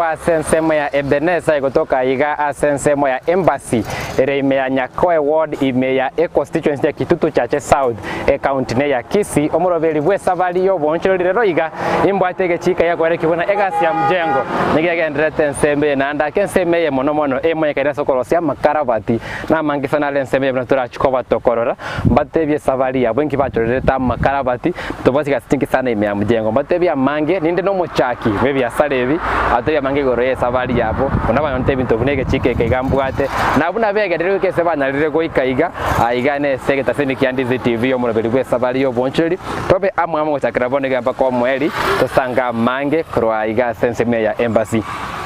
korwa ase ensemo ya Ebeneza egotoka iga ase ensemo ya Embassy ere ime ya Nyakoe Ward ime ya econstituency ya Kitutu Chache South ecounty ne ya Kisii omoroberi bw'esabari y'oboonchoreri rero iga imbwate egechika giakoerekigwa na egasi ya mjengo nigo egendererete ensemo eye naende ake ensemo eye mono mono emanyekaine ase okorosia amakarabati na amange sana are ensemo eye buna torachie koba tokorora Mbatebie esabari yabo inki bachorerete amakarabati, tobwati gasi chinki sana ime ya mjengo. Mbatebie amange, ninde nomochaki bw'ebiasara ebi, abatebie amange igoro y'esabari yabo, buna banyonte ebinto buna egechiko eke iga mbwate, na buna begenderire goika ase banyarire goika iga, aiga nese egetasemi kia Ndizi TV omoroberi bw'esabari y'obonchoreri, tobe amo amo gochakera bono iga mpaka omoerio, tosange amange korwa aiga ase ensemo eye ya Embassy.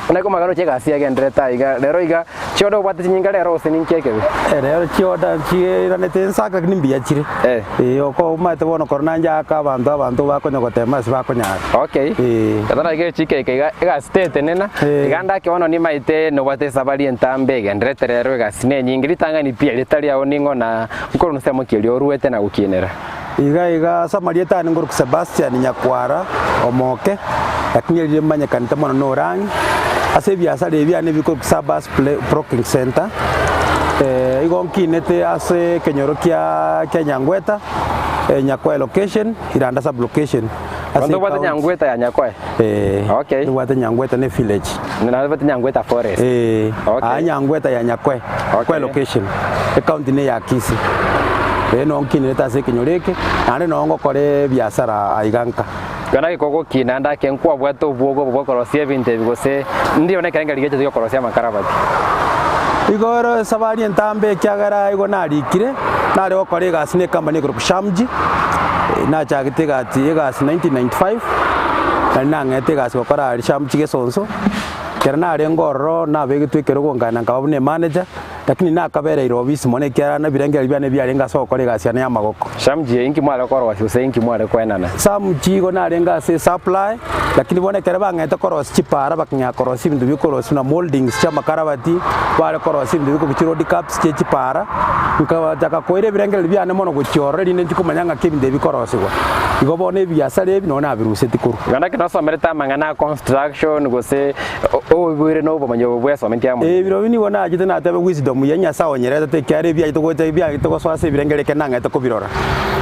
Naki omogaka roche egasi yagendererete aiga, rero iga Chioda obwate chinyinga rero gose ninki ekebe? Rero chioda chiiranete ensaka lakini mbuya chire. Eh. Eh, oko omanyete bono korona njaka abanto abanto bakonya gotema ase bakonyara. Okay. Eh. Tata iga echiko eke iga egasi tetenena, Eh. iga ndake bono nimaete nobwate esabari entambe egenderete rero egasi nenyinge ritang'ani pi erieta riao ning'o na nkorwa nsemo ki eria oruete na gokienera? Iga iga ase amarieta ane nkorokwa Sebastian Nyakwara Omoke, lakini erire manyekanete mono na Orang'i, ase ebiasara ebi biane bikorokwa Sabas Broking Centre, igo nkinete ase ekenyoro kia kia Nyangweta, Nyakoe location, Iranda sub location ase Abanto obwate ecounty. Nyangweta ya Nyakoe? Eh, Okay. nibwate Nyangweta ne village. Nabwate Nyangweta forest? Eh, Okay. aa Nyangweta ya Nyakoe, Okay. Nyakoe location, ecounty ne ya Kisii. Eh, noo nkinete ase ekenyoro eke, naende noo ngokora ebiasara aiga nka. Igo naki kogokina ande ake nkwabwate obwogo obo bw'okorosia ebinto ebi gose ndiyo nekerengerio giacha gi'okorosia amakarabati. Igo ero esabari entambe ekiagera igo narikire, nare gokora egasi na ecompany ekorokwa Shamji, nachagete egati egasi 1995, nari nang'ete egasi gokora aria Shamji Gesonso, ekero narenge ororo nabegetwe ekerogo nkaenda nkaba buna emanager. Lakini nakabereire obisi mono ekiagera nebirengererio biane biarenge ase ogokora egasi yane y'amaboko. Shamji, inki mware korosia gose inki mware koenana? Shamji, igo narenge ase esupply, lakini bono ekero bang'ete korosia chipara bakang'ea korosia ebinto bikorosia buna mouldings chi'amakarabati, bare korosia ebinto bikoba chiroad curbs chie chipara, nkachaka koira ebirengererio biane mono gochia ororo erinde nchi komanya ng'aki ebinto ebi bikorosigwa. Igo bono ebiasara ebi nonye nabiruseti korwa. Igo naki nosomerete amang'ana a construction gose Oboibore na obomanyi obo bwesometi amo. Ebiro ebi nigo nachete natebe wisdom ya Nyasae onyeretete ekiagera ebiachete gocha ebiachete gosoa ase ebirengererio ekero nang'ete kobirora,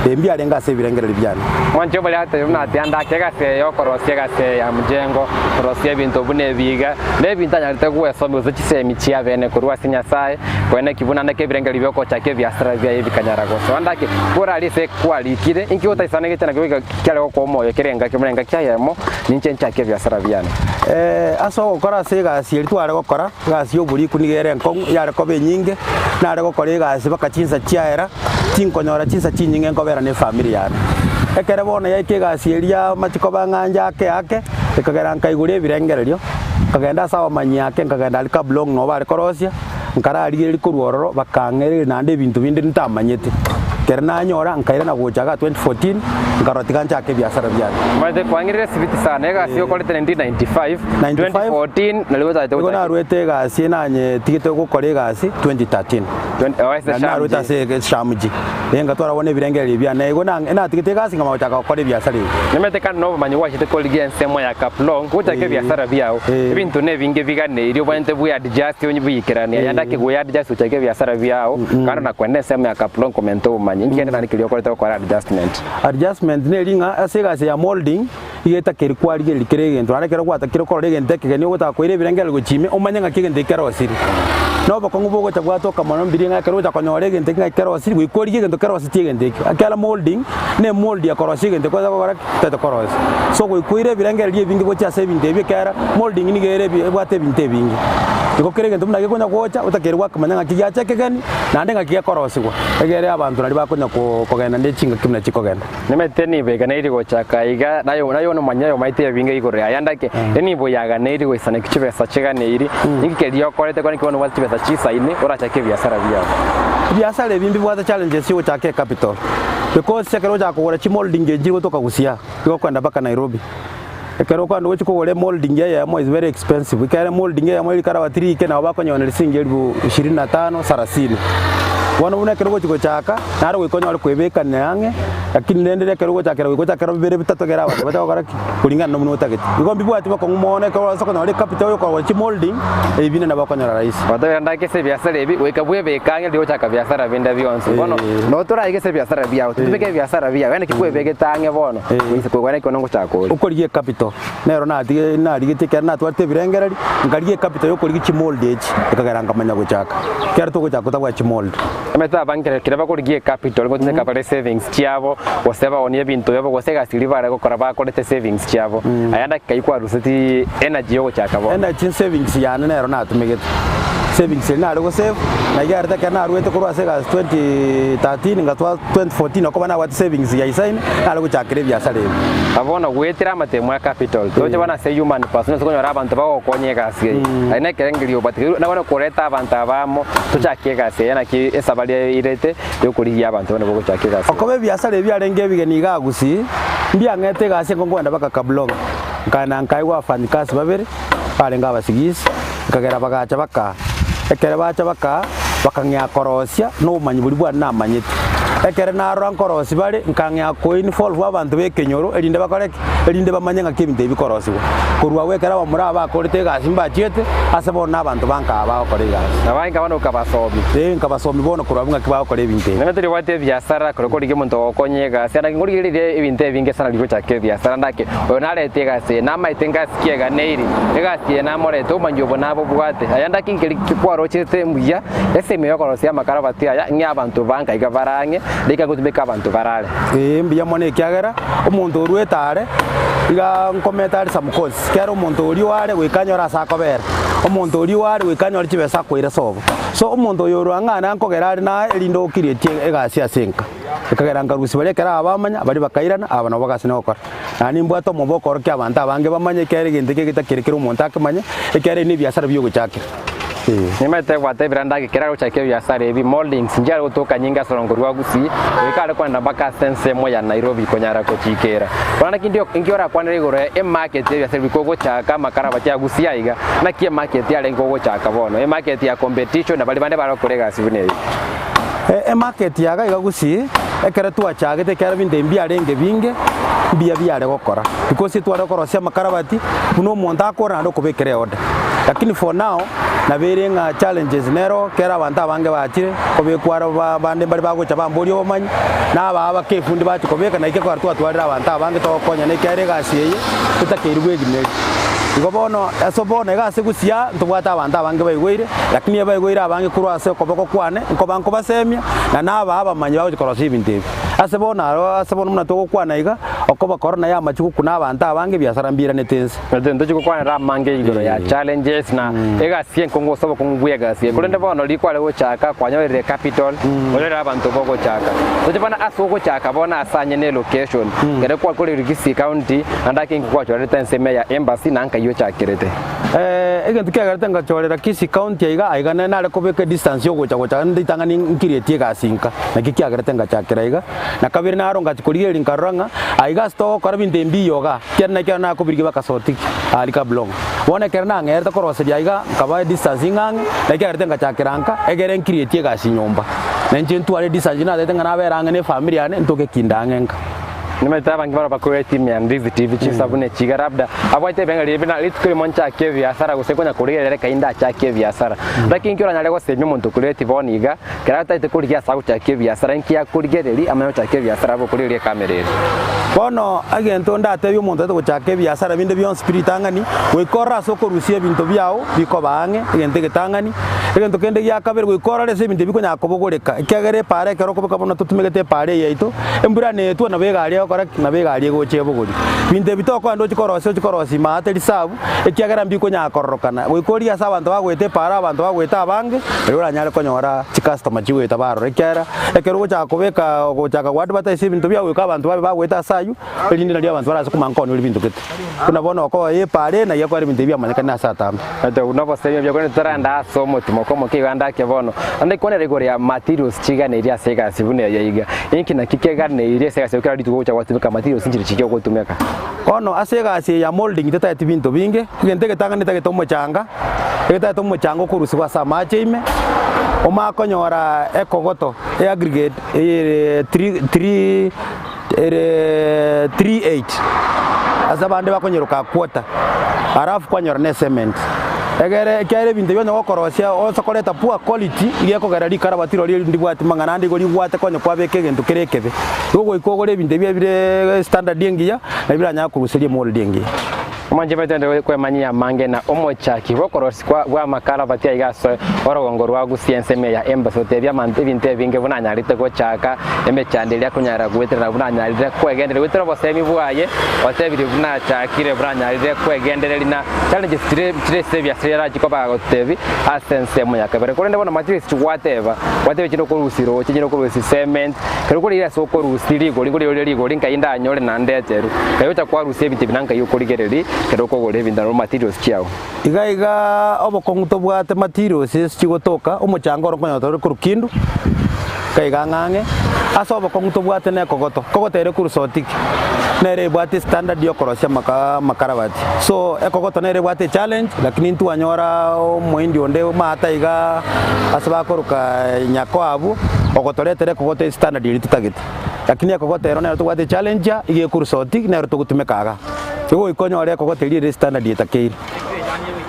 ee mbiarenge ase ebirengererio biane. Mwanche obaria atebe buna ati ande ake egasi eye yokorosia egasi eye ya mjengo, korosia ebinto buna ebi iga, na ebinto anyarete gwesomia gose chisemi chiabene korwa ase Nyasae, koene ki buna ande ake ebirengererio biogochaka ebiasara biaye bikanyara gosoa ande ake borari ase kwarikire, inki otaisanegete nakio goika kiare gokoa omoyo kera engaki buna engaki eyemo, ninche nchake ebiasara biane. Ase ogokora ase egasi eria tware gokora, egasi y'oboriku nigo ere enkong'u, yare koba enyinge, nare gokora egasi mpaka chinsa chiaera, tinkonyora chinsa chinyinge nkobera na efamiri yane. Ekero bono yaika egasi eria amache koba ng'a njake ake, ekagera nkaigora ebirengererio, nkagenda ase abamanyi ake, nkagenda aria Kablong noo bare korosia, nkararigereria korwa ororo, bakang'ereria naende ebinto binde ntamanyete. Ekero nanyora, nkairana gocha igaa 2014, nkarora tiga nchake ebiasara biane. Omanyete kwang'irire esibiti sana, egasi okorete 1995, 95, 2014 nario ochagete Nigo gochaka. narwete egasi nanyetigete gokora egasi 2013. Oh, ase Nari narwete Shamji. ase ege- Shamji. Eh, ngatwara bono ebirengererio biane. Igo na- natigete egasi nkamanya gochaka gokora ebiasara ebi. Nimanyete kando na obomanyi gwachete korigia ensemo ya Kaplong, gochaka Eh. ebiasara biao, Eh. ebinto nebinge biganeirie obwenerete bwe adjust onye biikeranie. Yande ake gwe adjust gochaka ebiasara biao, kando na kwenda ensemo ya Kaplong komenta obomanyi. Inki kende naende keria okorete gokora adjustment? Adjustment neri ng'a ase egasi ya moulding, iga etakeire kwarigereria kera egento, naende ekero gwatakire korora egento ekegeni ogotaka koira ebirengererio gochia ime, omanye ng'aki egento eke kerosiri. Na obokong'u bogocha bwatoka mono mbirie ng'a ekero ogocha konyora egento eke ng'aki kerosiri, goika origie egento kerosetie egento ekio. Ekiagera moulding, na emold ekorosia egento ekio gokora ki? Otagete korosia. So goika oire ebirengererio ebinge gochia ase ebinto ebio ekiagera moulding nigo ere ebi ebwate ebinto ebinge. Igo kera egento buna gekonya gocha, otakeire gwakomanya ng'aki giacha ekegeni, naende ng'aki gekorosigwa, egere abanto naria bakonya ko kogenda ne chingaki buna chikogenda. Nimanyete enibo eganeiri gochaka iga, naye naye onomanyia oyomaete ebinge igoro yaye ande ake, enibo yaganeiri goisaneki chibesa chiganeiri, ninki keria okorete kore nki bono obwate chibesa chisaine orachake ebiasara biao. Ebiasara ebi mbibwate challenges chiogochaka ecapital, because ekero ogochaka kogora chimolding echi chiri gotoka gusii aa, igo okoenda mpaka Nairobi. Ekero okogenda gochia kogora emolding eyemo is very expensive, ekiagera emolding eyemo rikarabati rike nabo bakonyoneria siringi elifu ishirini na tano, sarasini. Bono buna ekero ogochi gochaka, naro goika onyore koebekania ang'e, lakini rende ekero ogochakera goika ochakere bibere bitato egere abanto bache gokora ki? Kulingana na buna otagete. Igo mbibwati bokong'u mono ekero ase okonyora ecapital oyokorwa chimolding, ebi binde nabo okonyora rahisi. Gotebera ndake ase ebiasara ebi, goika bwebeke ang'e riria ogochaka biasara binde bionsi. Bono nabo toraike ase ebiasara biao, totubeke ebiasara biao, yaani ki kwebegete ang'e bono, goisa koigwana ekio nogochaka oria. Okorigia ecapital, nero natige narigetie ekero natwarete ebirengereri, nkarigia ecapital ya okorigia chimold echi, ekagera nkamanya gochaka. Ekero togochaka totabwati chimold. Omanyete abange ekero bakorigia ecapital ngotumeka bare savings chiabo, gose baonie ebinto biabo, gose egasi eria bare gokora bakorete savings chiabo. Aya ndakika eyio kwaruseti energy ya ogochaka bono. Energy savings yane nero natumegete. Savings eria nare gosave, na ekiagera ekero naruete korwa ase egasi 2013 ngatwara 2014 okoba nabwate savings ya isaine, nare gochakera ebiasara ebi. Na bono goetera amatemo a capital, toche bono ase human person ase okonyora abanto bagokonya egasi eye. Aye na ekerengerio obwate, nabono koreta abanto aba amo, tochake egasi eye naki esabari eirete yokorigia abanto buna bogochaka egasi eye. Okoba ebiasara ebi biarenge ebigeni iga Gusii, mbiang'ete egasi engo nkoenda baka Kablong, nkaenda nkaigwa abafanyikasi babere, barenge abasigisi, nkagera bagacha bakaa. Ekere bacha bakaa, bakang'ea korosia na obomanyi boria bwane namanyete. Ekere narora nkorosia bare, nkang'ea koinvolve abanto b'ekenyoro erinde bakore ki? Erinde bamanye ng'aki ebinto ebi bikorosigwa. Korwa agwo ekero abamura aba bakorete egasi mbachiete, ase bono na abanto ba nkaa bagokora egasi. Nabo aye bono okabasomia. Ee, nkabasomia bono korwa abwo ng'aki bagokora ebinto ebi. Nonye toribwate ebiasara, kore korigia omonto ogokonya egasi, naki nkorigereria ebinto ebinge sana rigochaka ebiasara ndake, oyo narete egasi eye, namaete ngasi ki eganeiri, egasi eye namorete, obomanyi obo nabobwate. Aya ndaki nkeri kwarochete mbuya, esemi yokorosia amakarabati aya, ng'e abanto ba nka iga bare ang'e, rika ngotumeka abanto barare. Ee, mbuya mono ekiagera omonto oruete are, iga nkometa are some costs, ekiagera omonto oria oare goika anyore ase akobera, omonto oria oare goika anyore chibesa akoira sobo. So omonto oyo orwa ng'a nankogera are naye erinde okirieti egasi ase enka. Ekagera nkarusia baria ekero aba bamanya, baria bakairana, aba nabo bagasina gokora. Naende nimbwate omoba okorokia abanto abange bamanye ekiagera egento eke getakire kera omonto akemanye, ekiagera ebi nebiasara biogochakera. Ee. Nimanyete gwatebire ande ake kera agochaka ebiasara ebi, mouldings nchiare gotoka nyinge ase orongo rwa Gusii, goika are kogenda mpaka ase ensemo ya Nairobi konyara gochiikera. Bono naki ndio inki orakwanere igoro ya emarket y'ebiasara ebi kogochaka amakarabati a Gusii aiga, naki emarket yarenge kogochaka bono, emarket ya competition na baria bande bare gokora egasi buna eye. Emarket ya iga iga Gusii, ekero twachagete ekiagera ebinto ebi mbiarenge binge, mbuya biare gokora. Because etware korosia amakarabati, buna omonto akore naende okobekera eorder. Lakini for now, nabo ere ng'a challenges nero, ekero abanto abange bachire, kobekwa aro ba bande mbare bagocha bamboria obomanyi, na abaa bakefundi bachia kobeka naki ekero twatwarire abanto abange togokonyana ekiagera egasi eye, etakeire bwegimeria. Igo bono, ase bono iga ase Gusii aa, ntobwate abanto abange baigoire, lakini ebaigoire abange korwa ase okoboko kwane, nkoba nkobasemia, na nabaa abamanyi bagochia korosia ebinto ebi. Ase bono aro, ase bono buna togokwana iga, okoba korona y'amachuku na abanto abange ebiasara mbiiranete inse. Naintwe ntochie gokwanera amange igoro ya challenges na egasi enkong'u gose obokong'u bw'egasi eye. Korende bono riria kware gochaka kwanyorire capital, onyorire abanto bogochaka. Toche bono ase ogochaka bono ase anye ne location, ekero kwakorire Kisii County, naende ake inki gwachorerete ensemo ya Embassy na nkai ochakerete? Egento kiagerete ngachorera Kisii County aiga, aiga nere nare kobeka edistance ya ogocha gocha ritang'ani nkirieti egasi nka, nakio kiagerete ngachakera iga. Na kabere naro ngachia korigereria nkarora ng'a aiga ase togokora ebinto ebi mbiya igaa, ekiagera nekero nakobirigia bakasoti aria Kablong. Bono ekero nang'erete koroseria aiga, nkaba edistance ing'ang'e, naki kiagerete ngachakera nka, egere nkirieti egasi nyomba. Na inche ntware edistance natagete ng'a nabere ang'e na efamiri yane, ntoke kinde ang'e nka. Nimanyete abange barabwo bakorire timu ya Ndizi TV chisabuni echi iga labda abwate ebiang'e riria buna rituko erimo nchake ebiasara gose konya korigereria reka inde achake ebiasara. Lakini inki oranyare gosemia omonto okorire bono iga Ekero atagete korigia ase agochakia ebiasara, inki akorigereria amanye gochakia ebiasara abe okorigereria ekamera ere. Bono egento ndatebie omonto otagete gochaka ebiasara binde bionsi pi ritang'ani, goika orore ase okorusia ebinto biao bikoba ang'e, egento egetang'ani. Egento kende gia kabere goika orore ase ebinto bikonyara kobogoreka, ekiagera epaara ekero okobeka buna totumegete epaara eye yaito, embura netwa nabo egari egokora ki? Nabo egari egocha ebogorie. Binto ebi tokogenda ochie korosia ochie korosia ime aa teri sabu, ekiagera mbikonyara kororokana. Goika origie ase abanto bagoeta epaara, abanto bagoeta abange, erio oranyare konyora chicustomer chigoeta barora, ekiagera ekero ogochaka kobeka ogochaka go advertise ebinto biago goika abanto babe bagoeta ase aywo, erinde nario abanto barase komanya nkooni ore binto gete. Buna bono okoba epaara eye naki ekogera ebinto ebi biamanyekane ase atambe. Naintwe buna obosemia buya korende totarenda ase omotimoko omoke iga ande ake bono. Naende kwanera igoro ya materials chiganeirie ase egasi buna eye iga. Inki naki keganeirie ase egasi kera rituko ogocha gwatumeka materials nchire chiria ogotumeka. Bono ase egasi eye ya moulding tetageti binto binge, egento egetang'ani etagete omochanga, egetagete omochanga okorusigwa ase amache ime, Omanye konyora ekogoto eaggregate eyere three three ere 38 ase abande bakonyeroka a quarter alafu kwanyora ne cement. Egere ekiagera ebinto ebi onye gokorosia ose koreta poor quality iga ekogera rikarabati rirorio ndibwati mang'ana ande igo rigwate konya kwabeka egento kere ekebe. Igo goika ogore ebinto ebi ebire standard engiya nabio biranyare koruseria emold engiya. Omonche baito kwemanyia amange na omochaki bw'okorosikwa bw'amakarabati aiga ase orogongo rwa Gusii ensemo ya Embassy gotebia amanto ebinto ebinge buna anyarete gochaka emechando eria akonyara goeterera buna anyarire kwegendereria goetera obosemi bwaye otebirie buna achakire buna anyarire kwegendereria na challenges chire chire ase ebiasara erachie koba agotebi ase ensemo ya kabere korende bono materials chigwateba gwateba chinde okorusia roche chinde okorusia cement Ekero korigia ase okorusia rigori, nkoriroria rigori nkai ndanyore na ndeterwe. Nkai gocha kwarusia ebinto ebi na nkai okorigereria ekero okogora ebinto nabo materials chiao. Iga iga obokong'u tobwate materials ase chigotoka, omochanga oro nkonyora tore korwa Kindu, iga iga ang'ang'e, ase obokong'u tobwate na ekogoto, ekogoto ere korwa Sotiki, nere ebwate estandard ya okorosia amaka amakarabati. So ekogoto nere ebwate echallenge, lakini ntwanyora omohindi onde omanyete igaa ase bakoroka Nyakoa abwo, ogotoretera ekogoto estandard eria totagete. Lakini ekogoto ero nero tobwate echallenge ya, iga ekorwa Sotik nero togotumeka igaa. Igo goika onyore ekogoto eria ere estandard etakeire.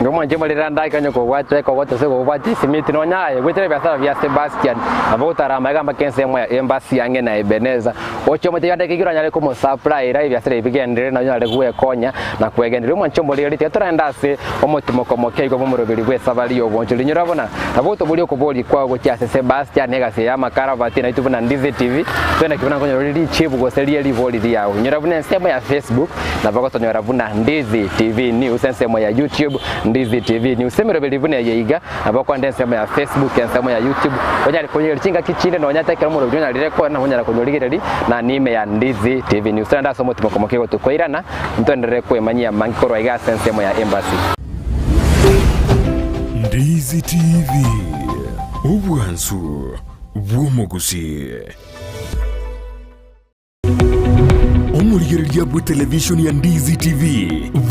Nigo mwanche morere ande ake onye kobwate ekogoto gose kobwate esimiti nonya aye goetera ebiasara bia Sebastian nabo gotara amaiga mpaka ensemo ya Embassy ang'e na Ebeneza. Gochia omotebi ande ekegiro anyare komosupplyera ebiasara ebi bigenderere na onyare gwekonya na kwegendereria. Omwanche omorere tiga torende ase omotimoko moke igo bw'omoroberi bw'esabari y'obonchori. Inyora buna nabo otoboria okoboria kwao gochia ase Sebastian egasi eye y'amakaravati naitwe buna Ndizi TV twende ki buna nkonyora ore richibu gose rie ribori riao. Inyora buna ensemo ya Facebook nabo ogotonyora buna Ndizi TV News, ensemo ya YouTube Ndizi TV News. Emeroberi buna eye iga Nabo okoenda ensemo ya Facebook, ensemo ya YouTube, onyare konyegeria chingaki chinde nonya ata ekero omorobiri onyarire kore nabo onyara konyorigereria na nime ya Ndizi TV News. Torende ase omotimoko moke igo tokoirana, ntoenderere kwemanyia amange korwa iga ase ensemo ya Embassy. Ndizi TV, obwansu bw'omogusii. Omorigereria bw'etelevishoni ya Ndizi TV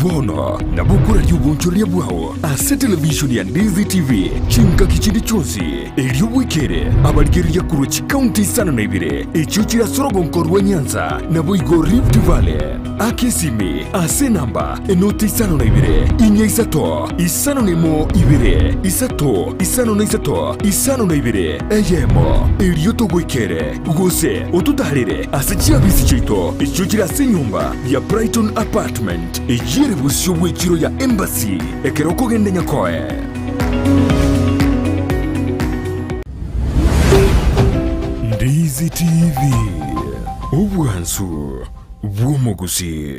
bono nabo okoraria obonchoreria bwao ase televishoni ya Ndizi TV chingaki chinde chionsi, erio bwekere abarigereria korwa chikaunti isano na ibere echio chire ase orogonko rwa Nyanza naboigo Rift Valley. Aka esimi ase enamba enoti isano na ibere, inya isato, isano na emo ibere, isato, isano na isato, isano na ibere, eyemo, erio togoikere, gose ototaarere ase chiabisi chiaito echio chire ase enyomba ya Brighton Apartment, eyio ere bosio bw'echiro ya Embassy, ekero okogenda Nyakoe. Ndizi TV, obwansu bw'omogusii.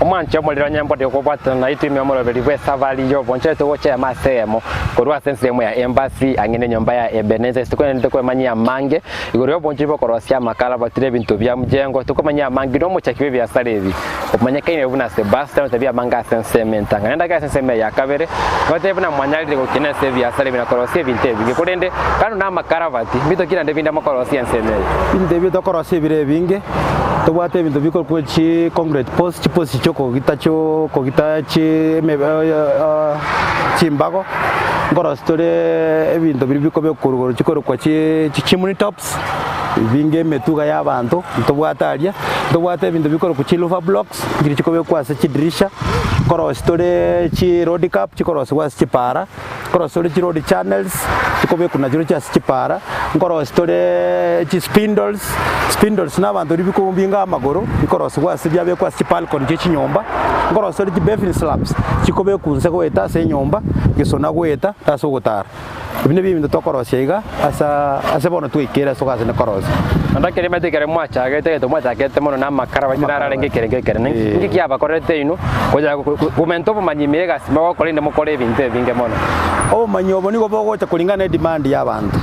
Omwanche omorero onye mbode okobwatana naitwe ime omoroberi bw'esabari y'obonchore togocha emo ase eyemo korwa ase ensemo ya Embassy ang'e nenyomba ya Ebenezer ase tokoenderete kwemanyia amange igoro y'obonchori bw'okorosia amakara batire ebinto bia mjengo tokomanyia amange nomochaki bw'ebiasara ebi omanyekaine buna Sebastian otabia amange ase ensemo entang'ani naende ase ensemo eye ya kabere gotebia buna mwanyarire gokina ase ebiasara ebi na korosia ebinto ebinge korende kando na amakarabati mbito ki naende binde mokorosia ensemo eye. Ebinto ebi tokorosia ebire ebinge, tobwate ebinto bikorokwa chi concrete post, chipost chiokogita chiokogita chi eme chimbago, nkorosia tore ebinto biria bikobekwa korwa igoro chikorokwa chi chimney tops, ebinge emetuga ya abanto ntobwate aria, ntobwate ebinto bikorokwa chi louver blocks, nchiria chikobekwa ase chidirisha, nkorosia tore chi road cap chikorosiwa ase chipara. Nkorosia tore chiroad channels chikobekwa nachirochio ase chipara, nkorosia tore chispindles, spindles na abanto riria bikobinga amagoro bikorosigwa ase biabekwa ase chibalcony chie chinyomba, nkorosia tore chibevin slabs chikobekwa inse goeta ase enyomba gesona goeta ase ogotara. Ebi nabio ebinto tokorosia iga asa ase bono twaikire ase ogase korosia. Naende ekero emete ekero mwachagete egento mwachagete mono na amakara baito naro arenge ekerengo ekenene. Inki kiabakorerete inwe gocha komenta obomanyi ime y'egasi mogokora inde mokore ebinto ebinge mono? Obomanyi obo nigo bogocha koringana ne demand y'abanto.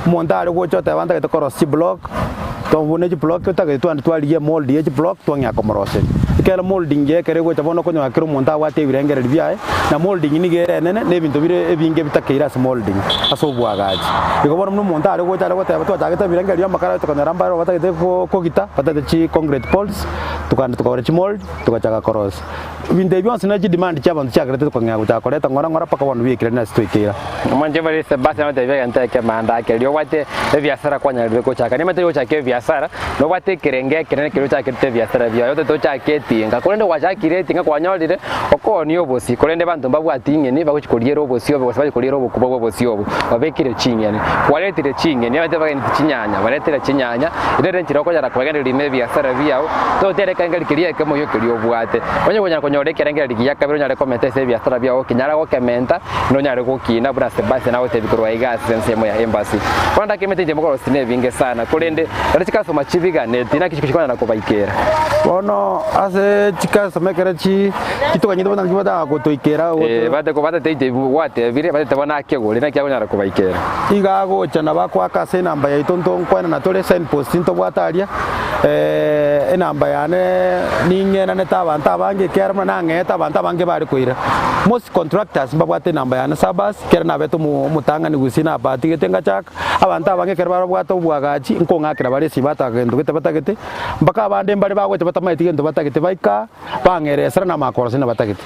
Omonto are gocha oteba ntagete korosia chiblock, tobune chiblock otagete twande twarigia emold ye chiblock twang'ea komoroseria. Ekero molding eye ekero egocha bono okonyora kera omonto abwate ebirengererio biaye, na molding nigo ere enene na ebinto bire ebinge bitakeire ase molding, ase oboagachi. Igo bono buna omonto are gocha are goteba twachagete ebirengererio amakara tokonyora mbare batagete kogita, batagete chi concrete poles, tokagenda tokagora chimold, togachaka korosia. Ebinto ebi bionsi ne chidemand chi'abanto chiagerete tokong'ea gochaka koreta ng'ora ng'ora mpaka bono biaikire ase toikeire. Omwanche bore Sebastian agotebia egento ekemo ande ake riria obwate ebiasara kwanyarire gochaka. Nimanyete gochaka ebiasara, nobwate ekerengo ekenene keria ochakerete ebiasara biaye, otagete ochake etinga, korende gwachakire etinga kwanyorire okoonia obosie, korende abanto mbabwati ing'eni bagochi koriera obosie obo gose bagochi koriera obokuba bwa obosie obo, babekire ching'eni. Kwaretire ching'eni, abande bageneti chinyanya, baretire chinyanya, ere enchera okonyara kogendereria ime ebiasara biao, totere ekerengerio keria ekemo gioka keria obwate. Onye konyara konyora ekerengerio gia kabere onyare komenta ase ebiasara biao, okinyara gokementa, nonyare gokina buna Sebastian agotebia korwa aiga ase ensemo ya embassy. Bono ndakemete inche mokorosia nebinge sana, korende ekero chikasoma chibiganeti, naki chikonyara kobaikera? Bono ase chikasoma ekero chi chitoganyete bono naki bataka gotoikera Eh, bate batete inche gwatebire, batete bono akegore, naki akonyara kobaikera? Iga agocha nabo akoaka ase enamba yaito ntonkwenana tore signpost ntobwate aria, enamba yane ning'enanete abanto abange ekiagera buna nang'eete abanto abange bare koira. Most contractors mbabwate enamba yane Sabas, ekero nabete omo omotang'ani gusii nabatigete ngachaka, abanto abange ekero barabwate obwagachi nkong'akera bare esibata gento gete batagete, mpaka abande mbare bagocha batamaeti gento batagete baika bang'era esara namakorosia nabatagete.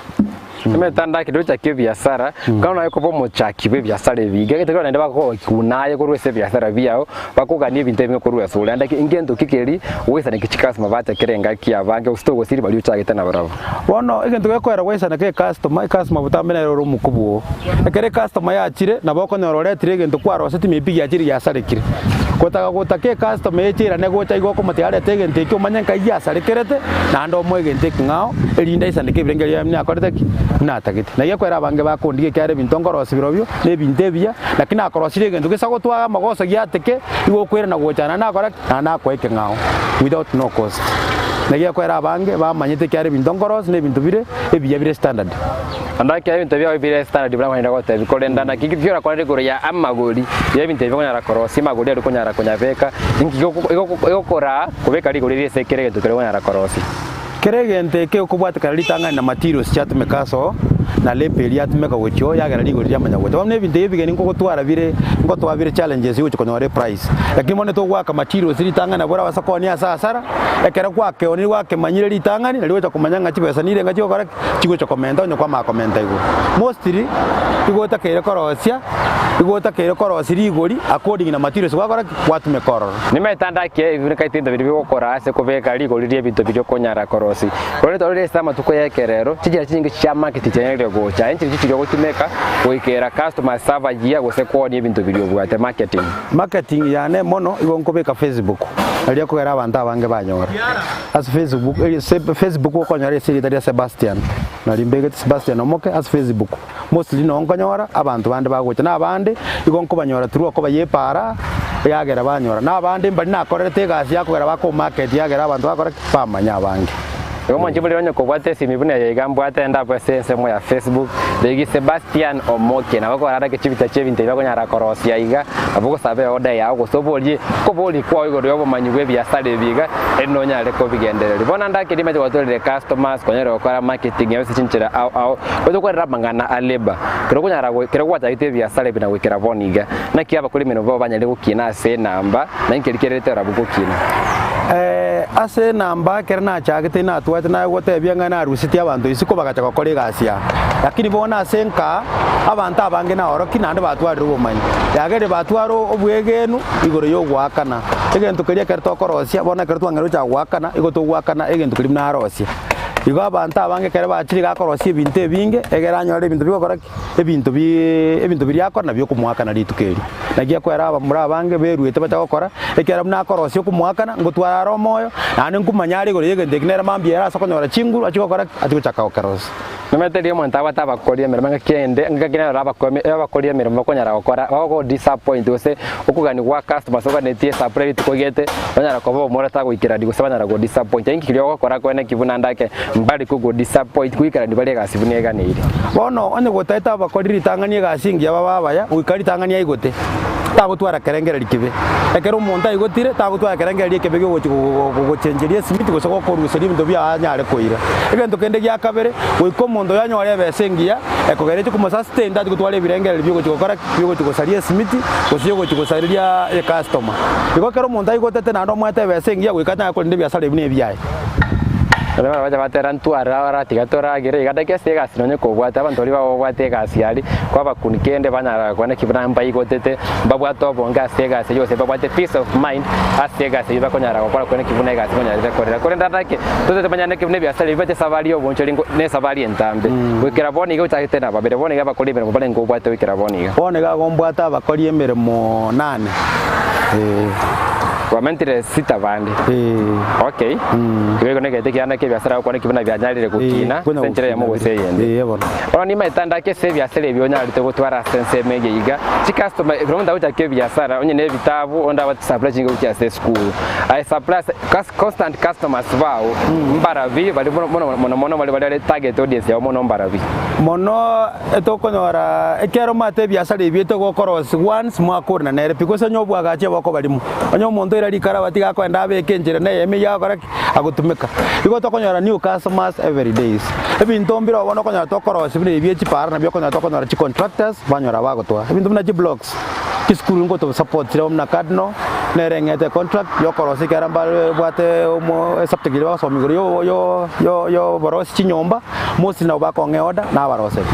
Emetandao ekero ochake ebiasara, ekero naye okoba omochaki bwa ebiasara ebi, iga egento naende bagogochuna aye korwa ase ebiasara biao, bakogania ebinto ebinge korwa ase ore. Naende ngento ki keria ogoisaneka chikasoma bachakire engaki abange gose togosiri baria ochagete nabarabwo. Bono egento gekoera goisaneka ecustomer, ecustomer botambe nere ore omokubwa oo. Ekero ecustomer yachire, nabo okonyora oretire egento kwaroseti maybe giachire giasarekire. Gotaka gotaka ecustomer eche erane gocha igo okomotebi arete egento ekio omanye nkai giasarekerete, naende omoe egento ekeng'ao, erinde aisaneke ebirengererio biaye buna akorete ki? Buna atagete. Naki ekwera abange bakondigia ekiagera ebinto nkorosia birobio, na ebinto ebiya, naki nakorosirie egento gesa gotwaga amagoso giateke, igo okoirana gocha naende nakora ki? Naende nakoa ekeng'ao without no cost. Naki ekwera abange bamanyete ekiagera ebinto nkorosia na ebinto bire ebiya bire standard. Naende ekero ebinto biao bire standard buna nkoenda gotebia, korende naki ki orakore igoro ya amagori ya ebinto ebi okonyara korosia, amagori aria okonyara konyabeka, inki gegokoraa kobeka rigori riria ase kera egento keria okonyara korosia. Kera egento eke okobwatekana ritang'ani na materials chiatumeka ase oo, na labour eria yatumeka gochia oo yagera rigori riamanya gocha. Bono ebinto ebi ebigeni nkogotwara bire ngotoa bire challenges gochia konyora eprice. Lakini bono togoaka materials ritang'ani nabo orabasa koonia ase hasara, ekero gwakeonire gwakemanyire ritang'ani nario ogocha komanya ng'a chibesa nirenga chigokora ki? Chigocha komenta onye kwamanya komenta igoro. Mostly igo otakeire korosia, igo otakeire korosia rigori according na materials gwakora ki? Gwatumeka ororo. Nimetandake ebibuneka ebinto biria bigokora ase kobeka rigori ri'ebinto biria okonyara korosia. Korende torore ase amatuko y'ekerero, chinchera chinyinge chia market chianyarire gocha. Enchera echi chiria ogotumeka goikera customers abayia gose koonia ebinto biria obwate. Marketing. Marketing yane mono igo nkobeka Facebook, nario ekogera abanto abange banyora. Ase Facebook, Facebook okonyora ase erieta ria Sebastian, nario mbegete Sebastian Omoke ase Facebook. Mostly noo nkonyora abanto bande bagocha, na abande igo nkobanyora through okobayia epaara yagera banyora, na abande mbari nakorerete egasi yakogera bakomarket yagera abanto bakora ki? Bamanya abange. Igo mwanche bori onye kobwata esimi buna eye iga mbwate ende abwo ase ensemo ya Facebook, rigia Sebastian Omoke nabo okorarake chibicha chia ebinto ebi bakonyara korosia iga, nabo ogosaba eorder yao gose oborie okoboria kwao igoro ya obomanyi bwa ebiasara ebi iga erinde onyare kobigendereria. Bono ande ake rimache gwatorire customers konyare gokora marketing yao ase chinchera ao ao. Gotokorera amang'ana a labour, kero okonyara kero gwachagete ebiasara ebi na goikera bono iga, naki abakori emeremo babo banyare gokina ase enamba, na inki kerete barabwo gokina? Ase enamba ekero nachagete natwate naye gotebia ng'a narusetie abanto isiko bagacha gokora egasi aa. Lakini bono ase nka abanto abange naorokia naende batwarire obomanyi. Yagerire batware obwegenu igoro yogoakana. Egento keria ekero tokorosia bono ekero twang'eire gochaka goakana igo togoakana egento keria buna arosia. Igo abanto abange ekero bachire iga akorosia ebinto ebinge, egere anyore ebinto bigokora ki? Ebinto bi ebinto biria akora nabio okomoakana rituko erio. Naki ekwera abamura abange beruete bacha gokora, ekiagera buna akorosia okomoakana, ngotwara are omoyo, naende nkomanya are igoro y'egento eki nere mambia ere ase okonyora chinguru achie gokora ki? Achie gochaka gokerosia. Nomanyete riria omonto abwate abakori emeremo engaki ende, engaki nero abakomi abakori emeremo bakonyara gokora, bagogo disappoint gose okogania gwa customers oganetie esupply rituko gete, banyara koba omoro tagoikerani gose banyara go disappoint. Inki keria ogokora kwene ki buna ndake mbare kogo disappoint goikerani bare egasi buna eganeiri. Bono onye gotaete abakori ritang'ani egasi engiya babe abaya, goika ritang'ani aigote, tagotwara kerengererio kebe. Ekero omonto aigotire, tagotwara kerengererio ekebe giogochi gochencheria esimiti gose gokoruseria ebinto biaye anyare koira. Egento kende gia kabere, goika omonto oyo anyore ebesa engiya, ekogera eche komosustain tachia gotwara ebirengererio biogochi gokora ki? Biogochi gosaria esimiti, gose yogochi gosareria ecustomer. Igo ekero omonto aigotete naende omoete ebesa engiya goika anyare korenda ebiasara ebi na ebiaye. Baria barabacha batera ntware ara tiga toragere iga dakika ase egasi nonye kobwate abanto baria babwate egasi aria kwabakuni kende banyara kwana ki buna mbaigotete mbabwate obonge ase egasi eyio gose mbabwate peace of mind ase egasi eyio bakonyara gokora kwane ki buna egasi nkonyarete korera. Korende ande ake totete manyane ki buna ebiasara ebi bibate esabari ya obonchori ngo na esabari entambe goikera bono iga ochagete na babere bono iga abakori emeremo barenge obwate goikera bono iga. Bono iga agombwate abakori emeremo nane, ee. Kwamentire sita bande. Ee. Okay. Igo igo negete kianda kia ebiasara gokwana ki buna bianyarire gokina Konya ase enchera eyemo gokina gose bire. eyende. Ee, bono. Bono nimaete ande ake ase ebiasara ebi onyarete gotwara ase ensemo eye iga, chicustomer ekero omonto agochaka ebiasara onye na ebitabu onde abwate supply chinga gochia ase esukuru, aye supply ase cus constant customers bao mbarabi baria mono mono mono mono baria bare target audience yabo mono mbarabi. Mono etokonyora ekero omanyete ebiasara ebi etogokorosia once mwakorana nere pi gose onye obwagachi obokoba rimo. Onye omonto oira rikaraba tiga akoenda abeke enchera na eyemo eyio agokora ki? Agotumeka. Igo tokonyora new customers every days. Ebinto mbire bono okonyora tokorosia buna ebi bie chipara nabio okonyora tokonyora chicontractors banyora bagotoa. Ebinto buna chiblocks, chisukuru ngoto support chire buna Cardinal, nere eng'ete econtract yokorosia ekiagera mbare bwate omo esubject eria bagosoma igoro yo yo yo yoborosia chinyomba, mostly nabo bakong'a eorder nabaroseria.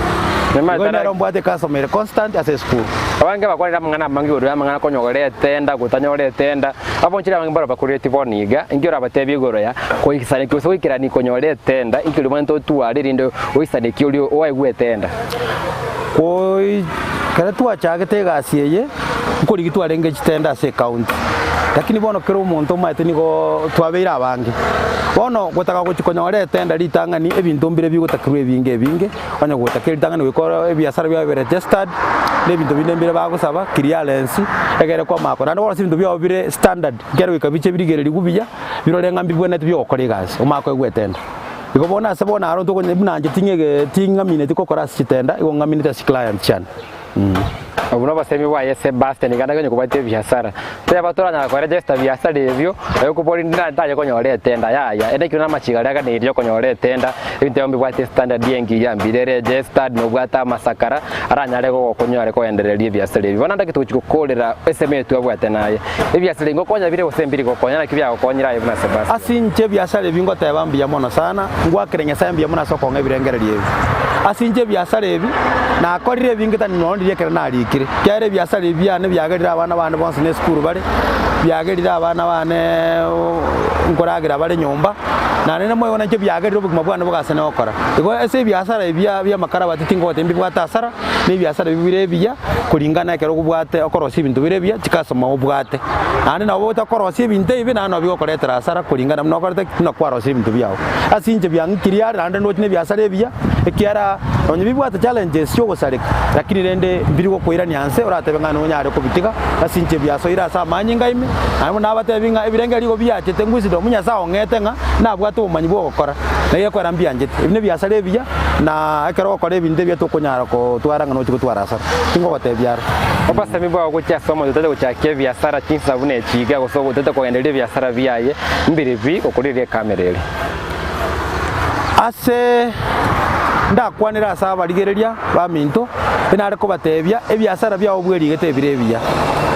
Igo nero mbwate ecustomer ere constant ase esukuru. Abange bakwanire amang'ana amange igoro y'amang'ana konyora etenda, gotanyora etenda, abonchori abange mbaro bakoretie bono iga, inki orabatebie igoro ya koisanekia gose goikerania konyora etenda, inki oria omanyete otware erinde oisanekie oria oaigwe etenda? Koi ekero twachagete egasi eye, nkorigia twarenge chitenda ase ecounty, lakini bono kera omonto omanyete nigo twabeire abange. Bono gotaka gochia konyora etenda ritang'ani ebinto mbire bigotakerwa ebinge ebinge, Onye gotaka eritang'ani goika ore ebiasara biabo bibe registered, na ebinto binde mbire bagosaba, clearance, egere kwamanya kora. Naende bono ebinto biabo bire standard, ekero goika biche birigererigwe buya, birore ng'a mbibwenerete biogokora egasi, omanye koegwa etenda. Igo bono ase bono aro ntokonya buna inche ting'ege ting'amineti gokora ase chitenda, igo ng'amineti ase chiclient chiane. Obwo nobosemi bwaye Sebastian iga nakonye kobwatia ebiasara. Toyaba toranyara koregesta biasara ebio, aye okobori ntaye konyora etenda yaya. Ere ekero namachiko aria aganeirie okonyora etenda, ebinto ebio mbibwate estandard engiya, mbire registered, nobwate amasakara, aranyare gogokonya ore koendereria ebiasara ebio. Bono ndagete gochia gokorera esemo eye twabwate naye. Ebiasara ebi ngokonya bire gose mbiri gokonya naki biagokonyire aye buna Sebastian? Ase inche ebiasara ebi ngoteba mbuya mono sana, ngwakere Nyasae mbuya mono ase okong'a ebirengererio ebi. Ase inche ebiasara ebi, nakorire ebinge tari nonya riria ekero narikire, ekiagera ebiasara ebi biane biagerire abana bane bonsi ne esukuru bare, biagerire abana bane nkoragera bare nyomba, naende namoigo nainche biagerire obogima bwane bogasene gokora. Igo ase ebiasara ebi bia bi'amakarabati tingogotebia mbibwate asara, na ebiasara ebi bire ebiya, kuringana ekero obwate okorosia ebinto bire ebiya, chikasoma obwate. Naende nabo ogocha korosia ebinto ebibe naende nabo bigokoretera hasara kuringana buna okorete ki, buna kwarosia ebinto biago. Ase inche biang'ikirie are naende ndoche na ebiasara ebiya, ekiagera nonye bibwate challenges chiogosareka, lakini rende mbiri gokoirania nse oratebe ng'a nonyare kobitiga, ase inche biasoire ase amanyinga ime, naende buna nabatebi ng'a ebirengererio igo biachete ngwisidomu Nyasae ong'ete ng'a nabwate obomanyi bwa ogokora, na egekorera mbianchete. Ebi nebiasara ebiya. Na ekero ogokora ebinto ebiya tokonyara gotwara ng'a nochie gotwara asara. Tingogotebia aro. Obosemi bwao gochia ase omonto otari gochakia ebiasara chinsa buna echi iga gose otari kogendereria ebiasara biaye mbiribi gokoriria ekamera eri. Ase ndakwanere ase abarigereria baminto, inare kobatebia, ebiasara biao bwerigete ebire ebiya.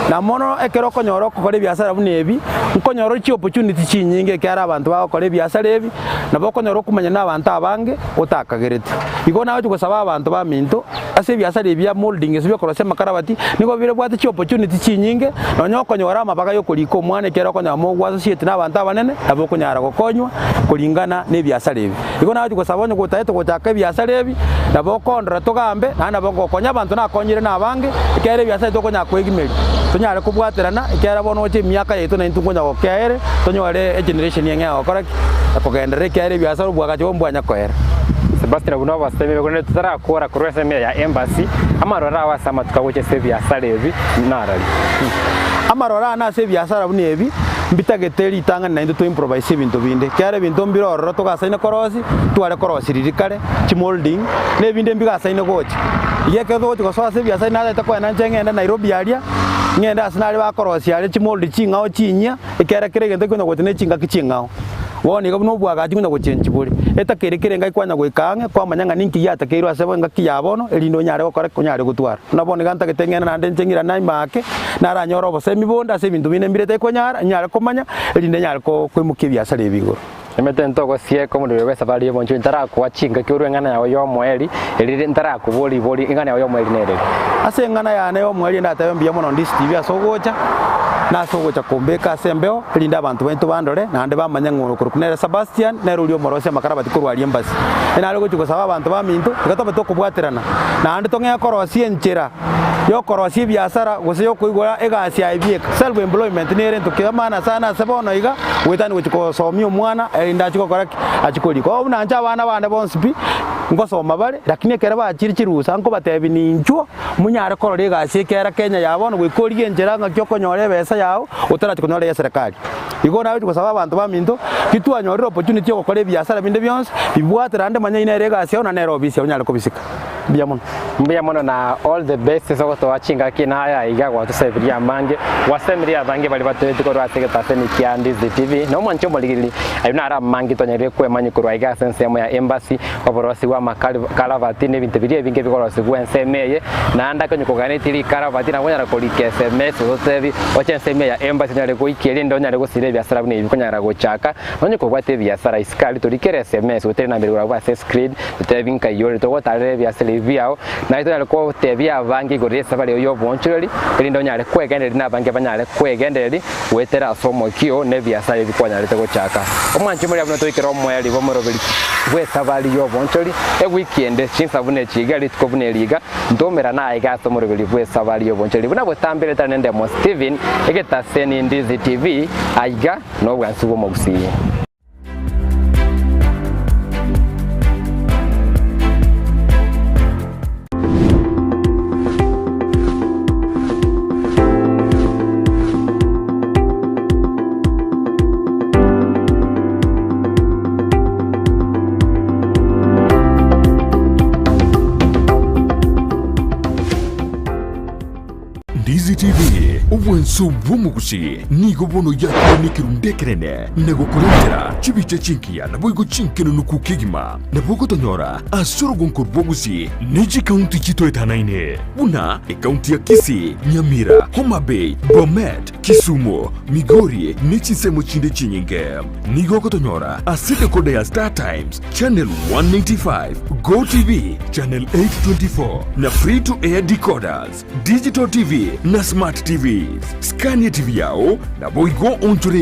Na mono ekero okonyora okokora ebiasara buna ebi, nkonyora ore chiopportunity chinyinge ekiagera abanto bagokora ebiasara ebi, Nabo okonyora okomanya nabanto abange otakagerete. Igo nagochia gosaba abanto baminto ase ebiasara ebi bia moulding ase biokorosia amakarabati, nigo birebwate chiopportunity chinyinge, nonya okonyora amabaga yokorika omwana ekiagera okonyora mogo associate na abanto abanene, nabo okonyara gokonywa kuringana na ebiasara ebi. Igo nagochia gosaba onye gotagete gochaka ebiasara ebi, nabo okondora togambe, naende nabo ngokonya abanto nakonyire na abange, ekiagera ebiasara ebi tokonyara koegimeria, tonyare kobwaterana ekiagera bono gocha emiaka yaito naintwe nkonya gokea ere, tonyore egeneration eng'e yagokora ki? Kogenderera ekiagera ebiasara obwagacho obo mbwanya koera. Sebastian buna obasemi korende totarakora korwa ase emere ya embassy, amaroro ao ase amatuko agocha ase ebiasara ebi narari? Amaroro ane ase ebiasara buna ebi, mbitagete ritang'ani naintwe to improvise ebinto binde, ekiagera ebinto mbire ororo togasaine korosia, tware korosia riria kare, chimoulding, na ebinde mbigasaine gocha. Igo ekero togochia gosoa ase ebiasara natagete kogenda inche ng'ende Nairobi aria, ng'ende ase nare bakorosia aria chimold ching'ao chinyia, Ekiagera kera egento nkonya gocha ne chingaki ching'ao. Bono iga buna obwagachi nkonya gochenchia bore. Etakeire kera engaki kwanya goika ang'e, kwamanya ng'a ninki giatakeirwe ase engaki ya bono, erinde onyare gokora ki? Onyare gotwara. Buna bono iga ntagete ng'ende naende inche ng'irane aime ake, naranyore obosemi bonde ase ebinto binde mbirete konyara, nyare komanya, erinde nyare ko koimokia ebiasara ebi igoro. Emete ntogosieka omorero bw'esafari y'obonchori ntarakoa chingaki orue eng'ana yao y'omoerio, erinde ntarakoboria ribori eng'ana yao y'omoerio nereri. Ase eng'ana yane y'omoerio ndatebe mbuya mono Ndizi TV ase ogocha, na ase ogocha kombeka ase embeo, erinde abanto baito bandore, naende bamanye ng'a oyokorokwa nere Sebastian, nere oria omorosia amakarabati korwa aria embassy. Nare gochia gosaba abanto baminto, tiga tobe tokobwaterana, naende tong'ee korosia enchera yokorosia ebiasara gose yokoigora egasi yaye bieka. Self employment nere ento kia maana sana ase bono iga, goetania gochia kosomia omwana erinde achie gokora ki? Achie korika. Bono buna inche abana bane bonsi pi, ngosoma bare, lakini ekero bachire chirusa nkobatebia ninchwo monyare korora egasi ekera Kenya ya bono goika origie enchera ng'aki okonyora ebesa yao otarachia konyora eya serikali. Igo nagochia gosaba abanto baminto, titwanyorire opportunity ya ogokora ebiasara binde bionsi, bibwate naende manya inere egasi yao na nere ofisi yao onyare kobisika. Mbuya mono. Mbuya mono na all the best ase ogotoa chingaki naye aiga gwatosebirie amange, gwasemirie abange baria batoeti korwa ase egetaseni kia Ndizi TV na omwanche omorigereria ayio naro amange twanyarire kwemanyia korwa aiga ase ensemo ya embassy, oborosi bwa amakaravati na ebinto biria ebinge bikorosigwa ensemo eye, naende akonye koganetie rikaravati nabo onyara korika sms ototebi oche ensemo eye ya embassy onyare goikia erinde onyare gosira ebiasara buna ebi bikonyara gochaka, nonye kobwate ebiasara isiko aria torikere sms goetera enamba ere korwa abwo ase escreen. Totebi nkai ore togotaarera ebiasara ebi biao, naye tonyare gotebia abange igoro y'esabari eye y'oboonchoreri, erinde onyare kwegendereria na abange banyare kwegendereria goetera ase omokia oo na ebiasara ebi kwanyarete gochaka. Omwanchi moria buna toikere omoerio bw'omoroberi bw'esabari y'oboonchori, ewiki ende, chinsa buna echi iga, rituko buna eri iga, ntomerane aye iga ase omoroberi bw'esabari y'oboonchoreri buna botambire tari nendemo Stephen, egetaseni Ndizi TV, aiga nobwansu bw'omogusii. Ndizi TV, obwanso bw'omogusi nigo bono yakire nekerundu ekenene na gokorentera chibicha chingiya naboigo chinkenunuku kegima. Nabo ogotonyora ase orogonko rw'obogusi ne chikaunti chitoetanaine buna ekaunti ya Kisii, Nyamira, Homa Bay, Bomet, Kisumu, Migori ne chinsemo chinde chinyinge. Nigo ogotonyora ase decoder ya Star Times Channel 195, Go TV Channel 824 na Free to Air decoders. Digital TV na Smart TVs. Scania TV yao naboigo onchore.